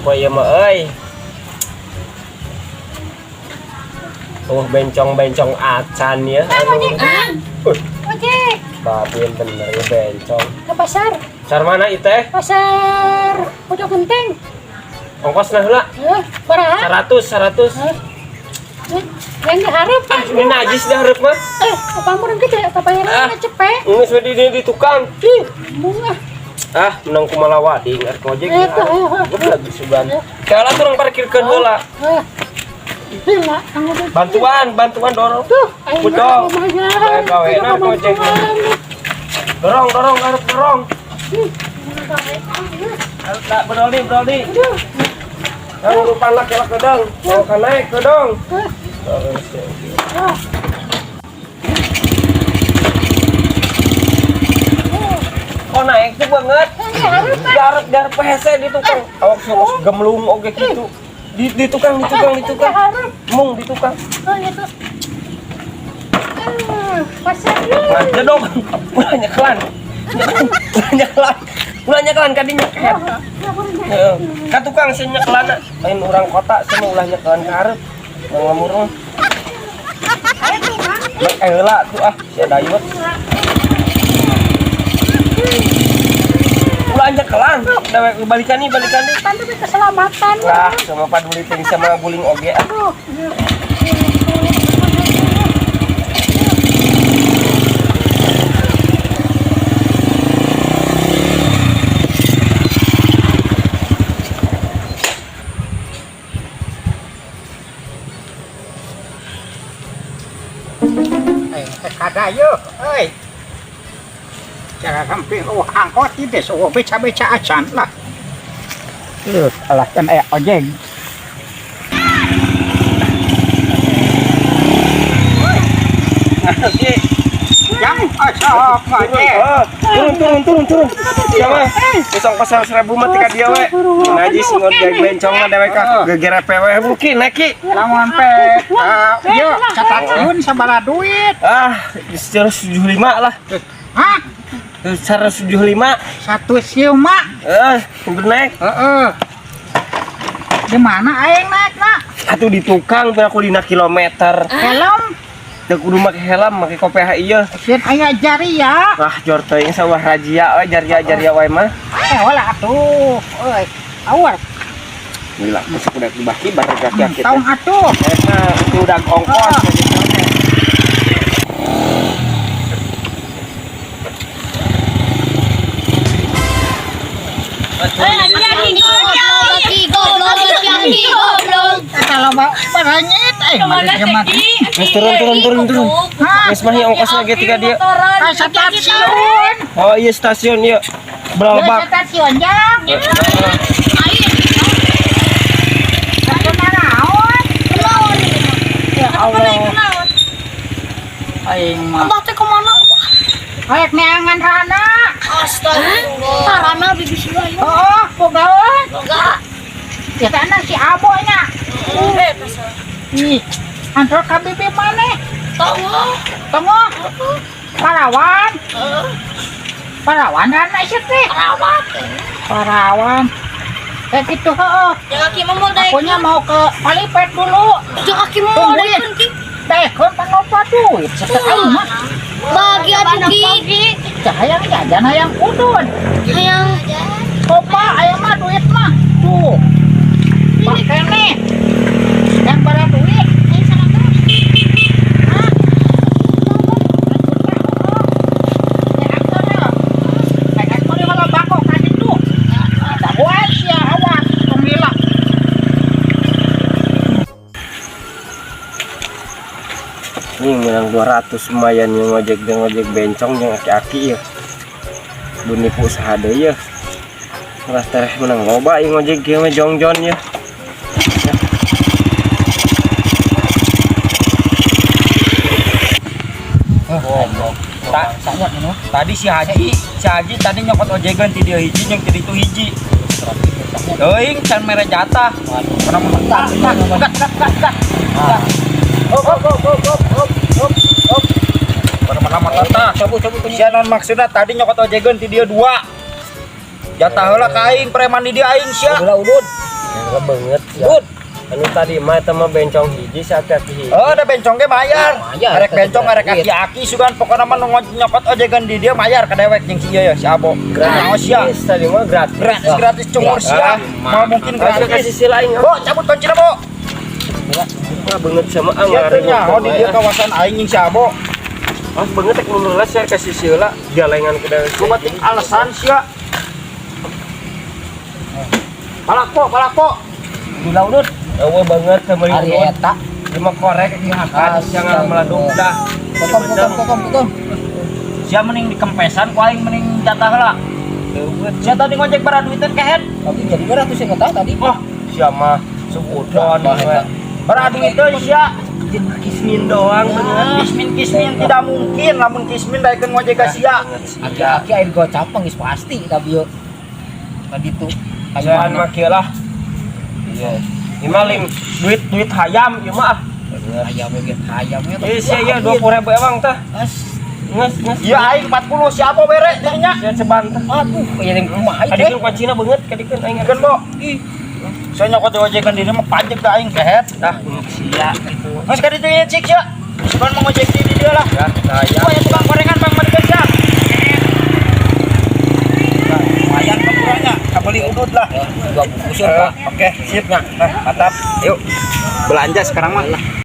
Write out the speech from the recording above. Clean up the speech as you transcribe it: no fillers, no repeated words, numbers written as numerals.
Poe ieu mah euy. Oh, bencong-bencong acan ya. Ojek kan? Ojek. Babin bener ya bencong. Ke pasar. Pasar mana ieu teh? Pasar Pojok Genteng. Ongkos nah heula. Baraha? 100, 100. Yang diharap. Ah, ini najis dah hareup mah. Apa meureun kitu ya? Tapayaran Ah. cepet. Geus we di tukang. Ih, bunga. Ah, menang kumaha wading arek ojek. Tuh, ayo, ayo. Geblek sugan. Kala turun parkirkeun heula. Gila, tanggung jawab. Bantuan, bantuan dorong. Tuh, ayo Bedog. lumayan. Gawe na ojek. Dorong, dorong, hareup dorong. Hareup tak bedoli, bedoli. Aduh. Yang lupa lah kelak kedong. Oh, kan naik kedong. Ah. Oh, naik tuh banget. Garap garap hese di tukang. Awak sok gemlung oge kitu. Di tukang, di tukang, di tukang. Mung di tukang. Oh, gitu. Pasar. Nah, jedog. Ulah nyekelan. Ulah nyekelan. Ulah nyekelan kadinya. Heeh. Ka tukang sih nyekelan lain urang kota sih ulah nyekelan ka hareup. Nang ngamur mah. Eh heula tuh ah, si dayut. Ulah nyekelan. Dewek balikan nih, balikan nih. Kan demi keselamatan. Lah, sama paduli teh sama guling oge ah. Aduh. Kadayo, euy. Jangan sampai oh angkot di desa oh beca-beca acan lah. Alah kan aya ojek. Yang sok ojek. Turun, turun, turun, turun. Siapa? Kosong pasal 1000 mah tika dia we. Najis ngojek bencong mah dewek ka gegere pewe mungkin naik ki. Lamun pe ieu stasiun sabaraha duit? Ah, 175 lah. Hah? 175. Satu siuma. Bener naik. Heeh. Di mana aing naik nak? Atuh di tukang pernah aku 5 kilometer. Helm? Teu kudu make helm, make kopiah ieu. Sieun aya jari ya. Ah, jor teuing sawah razia we jaria-jaria wae mah. Wala atuh. Euy, awar. Gila, masuk udah kibar-kibar kaki-kaki. Tong atuh. Eta itu udah ongkos. Eta loba baranyit eh mah. Geus turun turun turun turun. Geus mah ongkos lagi tiga dia. Ka stasiun. Oh iya stasiun iya. Belalebak. Stasiun jang. Naon? Ya Allah. Aing mah. Abah teh kemana? Kayak neangan rana. Astagfirullah. Tarana bibi sia ya. Oh, bogaon. Boga. Ya tanah si Abo nya. Ih, antar ka bibi maneh? Tongo. Tongo. Parawan. Parawan rana ieu teh. Parawan. Parawan. Kayak gitu heeh. Jangan kaki mah mau daek. Akunya mau ke Palipet dulu. Jangan kaki mah mau daekeun ki. Daekeun panopa duit. Aing mah. Bagi atuh ki. Tah hayang jajan hayang udun. Hayang. Kopa aya mah duit mah. Tuh. Pakai nih. Yang bara duit. Ini menang 200 lumayan yang ngojek dan ngojek bencong yang aki-aki ya. Bu nipu usaha deui ya. Malah tereh menang loba yang ngojek kieu mah jongjon ya. Goblok. Tadi si Haji tadi nyokot ojegan ti dia hiji jeung ti ditu hiji. Teuing can mere jatah. Pernah menang. Gas gas gas gas. Hop hop hop hop hop hop hop. Pernah menang tah. Sia naon maksudna tadi nyokot ojegan ti dia dua. Jatah heula ka aing preman di dieu aing sia. Udah udud. Enggak banget ya. Ud. Anu tadi mah eta mah bencong hiji sakiaki hiji. Oh, ada bencong ge bayar. Bayar, Arek bencong arek duit. aki-aki sugan pokona mah nu nyokot ojegan di dieu bayar ka dewek jeung si ieu ya si Abo. Nyaho sia. Gratis tadi mah gratis. Gratis gratis cungur sia. Mau mungkin Kasih kasih gratis. sisi lain. Bo, cabut kuncina, Bo. Wah, banget sama ah Sia teh nyaho di dieu kawasan aing jeung si Abo. Ah, banget tek nu heula sia kasih sisi heula galengan ke dewek. Gua batik alasan sia. Palak po, palak po. Dula udud. Eueuh banget sama Ari udud. eta. Lima korek dihakan jangan meladuk dah. Potong potong potong potong. Sia mending dikempesan ku aing mending jatah heula. Eueuh. Sia tadi ngojek bara duiteun kehed. Tapi jadi berapa tuh saya nggak tahu tadi. Oh, sia mah subudon Bah, eta. Bara duiteun sia. Kismin doang bener. Kismin kismin tidak mungkin lamun kismin daekeun ngojek ka sia. Aki-aki air gocap geus pasti tapi yo. Tadi tuh. Jangan mah kieu lah. Iya. Ieu mah lim duit duit hayam ieu mah ah. Ayamnya gitu, ayamnya. Eh sia ieu 20.000 ewang tah. As, Nges nges. Iya aing 40 si Abo bere jadinya. Sia ceban tah. aduh, kayak yang kumaha itu. Kadikeun kuncina beungeut kadikeun aing Kan bo. Ih. Saya nyokot ojekan diri mah pajak ke aing kehed. Dah sia gitu. Mas ka ditu ieu cik sia. Sugan mau ngojek di dieu lah. Ya, saya. Gua yang tukang gorengan bang Madika sia. Nah, lumayan kurangnya, kabeli udut lah. Dua bungkus ya, Pak. Oke, sip nah. Nah, mantap. Yuk. Belanja sekarang mah.